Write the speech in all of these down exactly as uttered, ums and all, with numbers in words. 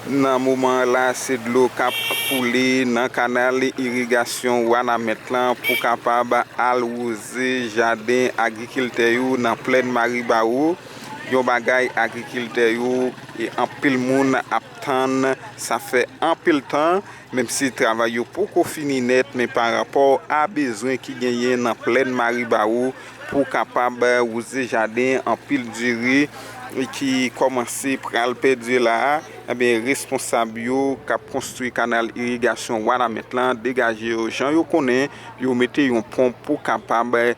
Nan moman la, se dlo k ap koule nan kanal irigasyon Wanament lan pou kapab al wouze jaden agrikiltè yo nan plèn Maribawo. Yon bagay agrikiltè yo e anpil moun ap tann, sa fè anpil tan, menm si travay yo poko fini nèt, men pa rapò a bezwen ki genyen nan plèn Maribawo pou kapab wouze jaden anpil diri ki kòmanse pral pèdi la a, ebyen, responsab yo k ap konstwi kanal irigasyon Wanament lan degaje yo jan yo konnen, yo mete yon ponp pou kapab e,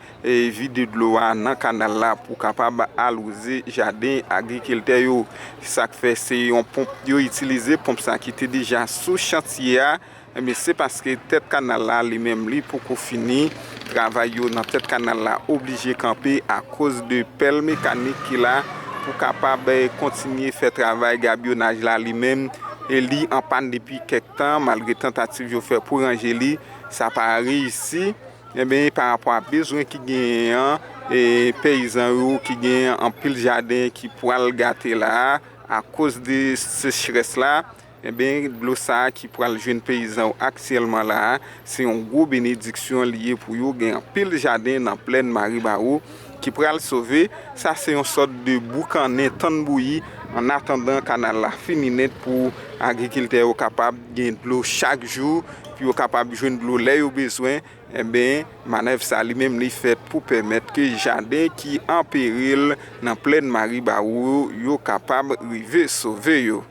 vide dlo a nan kanal la pou kapab al wouze jaden agrikiltè yo. Sa k fè se yon ponp yo itilize, ponp sa ki te deja sou chantye a. Ebyen, se paske tèt kanal la li menm li poko fini. Travay yo nan tèt kanal la oblije kanpe akoz de pèl mekanik ki la pou kapab e, kontinye fè travay gabyonaj la li menm. E li an pàn depi kèk tan, malgre tantativ yo fè pou ranje li, sa pa reyisi. Ebyen, pa rapò a bezwen ki genyen an, e, peyizan yo ki genyen anpil jaden ki pral gate la a, akoz de sechrès la, ebyen, dlo sa a ki pral jwenn peyizan yo aktyèlman la a, se yon gwo benediksyon li ye pou yo. Gen anpil jaden nan plèn Maribawo ki pral sove. Sa se yon sòt de boukannen tann bouyi, annatandan kanal la fini nèt pou agrikiltè yo kapab gen dlo chak jou, pou yo kapab jwenn dlo lè yo bezwen. Ebyen, manèv sa li menm li fèt pou pèmèt ke jaden ki an peril nan plèn Maribawo yo kapab rive sove yo.